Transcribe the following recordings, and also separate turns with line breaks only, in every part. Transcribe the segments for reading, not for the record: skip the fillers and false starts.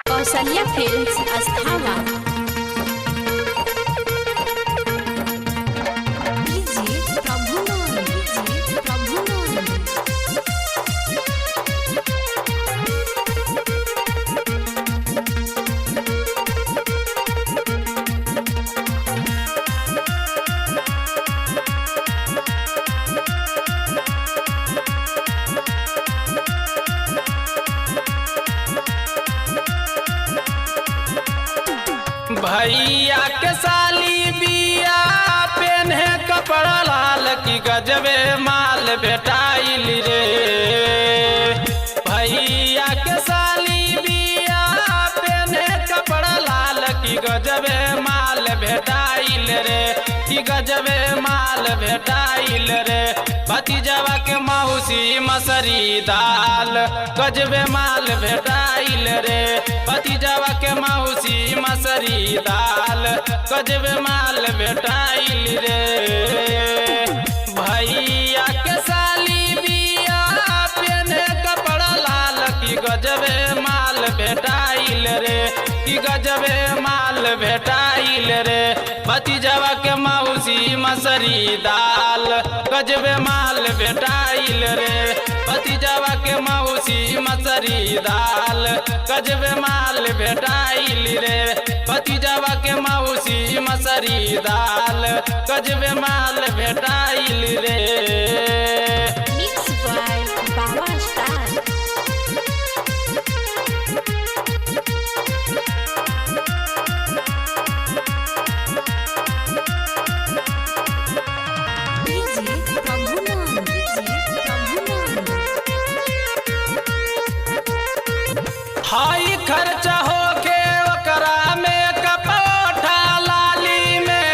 कौशल्या films अस्थावा। DJ Prabhunand, DJ Prabhunand.
भैया के साली बिया पेन्हे कपड़ा लाल की गजबे माल भेटाइल रे। भैया के साली बिया पेन्हे कपड़ा लाल की गजबे माल भेटाइल रे, की गजबे माल भेटाइल रे। भतीजवा के मौसी मसरी दाल गजबे माल भेटाइल रे। भतीजवा के मौसी मसरी दाल गजबे माल भेटाइल रे। भैया के साली बिया पेने कपड़ा लाल की गजबे माल भेटाइल रे, की गजबे माल भेटाइल रे। भतीजवा के मौसी मसरी दाल गजबे माल भेटाइल रे। भतीजवा के मौसी मसरी दाल गजबे माल भेटाइल रे। भतीजवा के मौसी मसरी दाल गजबे माल भेटाइल रे।
Mix by Baba star. DJ Prabhunand, DJ Prabhunand.
हाई खर्चा होके ओकरा में कपौठा लाली में,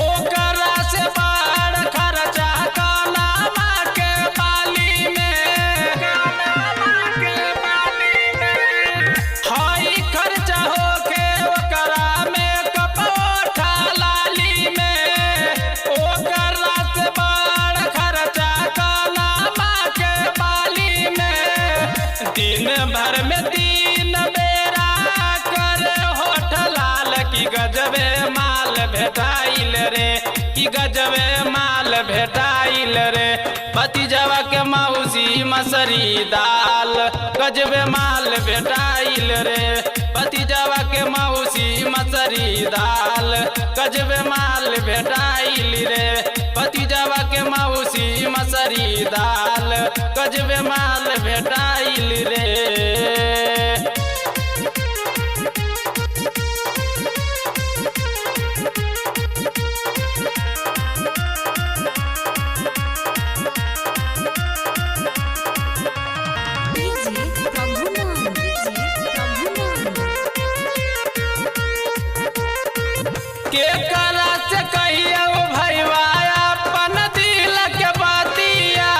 ओकरा से बड़ खर्चा कलामा के बाली में, कलामा के बाली में। हाई खर्चा होके ओकरा में कपौठा लाली में, ओकरा से बड़ खर्चा कलामा के बाली में। दिन भर में तीन बेरा कर होठ लाल की गजबे माल भेटाइल रे, की गजबे माल भेटाइल रे। भतीजवा के मौसी मसरी दाल गजबे माल भेटाइल रे। भतीजवा के मौसी मसरी दाल गजबे माल भेटाइल रे। भतीजवा के मौसी मसरी दाल गजबे माल भेटाइल रे।
DJ Prabhunand, DJ Prabhunand.
के करा से कहियो भैया अपन दिल के बतिया,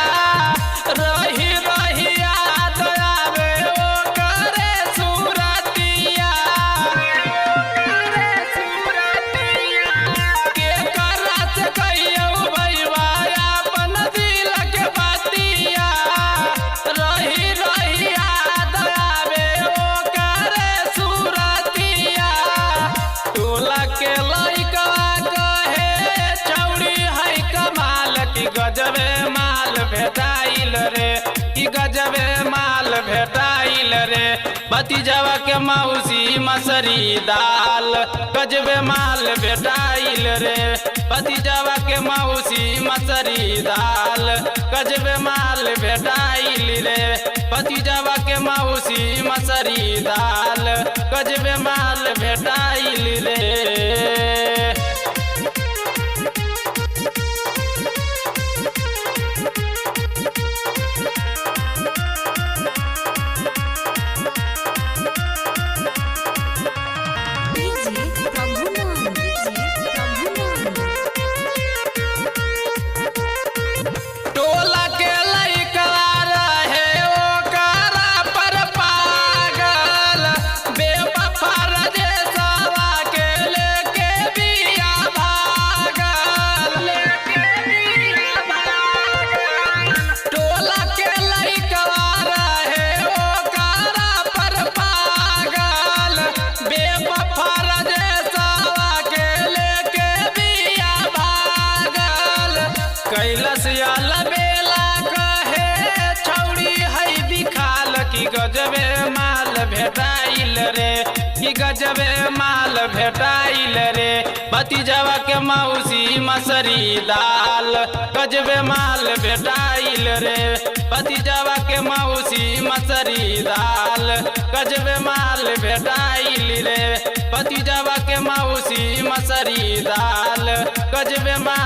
रही रही याद आवे ओ करे सुरतिया, के करा से कहियो भैया अपन दिल के बतिया, रही रही याद आवे ओ करे सुरतिया। टोला के लइकवा कहे चौड़ी है कमाल की गजबे माल भेटाइल रे, की गजबे माल भेटाइल रे। भतीजवा के मौसी मसरी दाल गजबे माल भेटाइल रे। भतीजवा के मौसी मसरी दाल गजबे माल भेटाइल रे। भतीजवा के मौसी मसरी दाल गजबे माल भेटाइल रे।
DJ Prabhunand, DJ Prabhunand.
टोला के लइकवा रहे ओकरा पर पागल, भेटाइल रे, कि गजबे माल भेटाइल रे। भतीजवा के मौसी मसरी दाल, गजबे माल भेटाइल रे। भतीजवा के मौसी मसरी दाल, गजबे माल भेटाइल रे। भतीजवा के मौसी मसरी दाल, गजबे माल।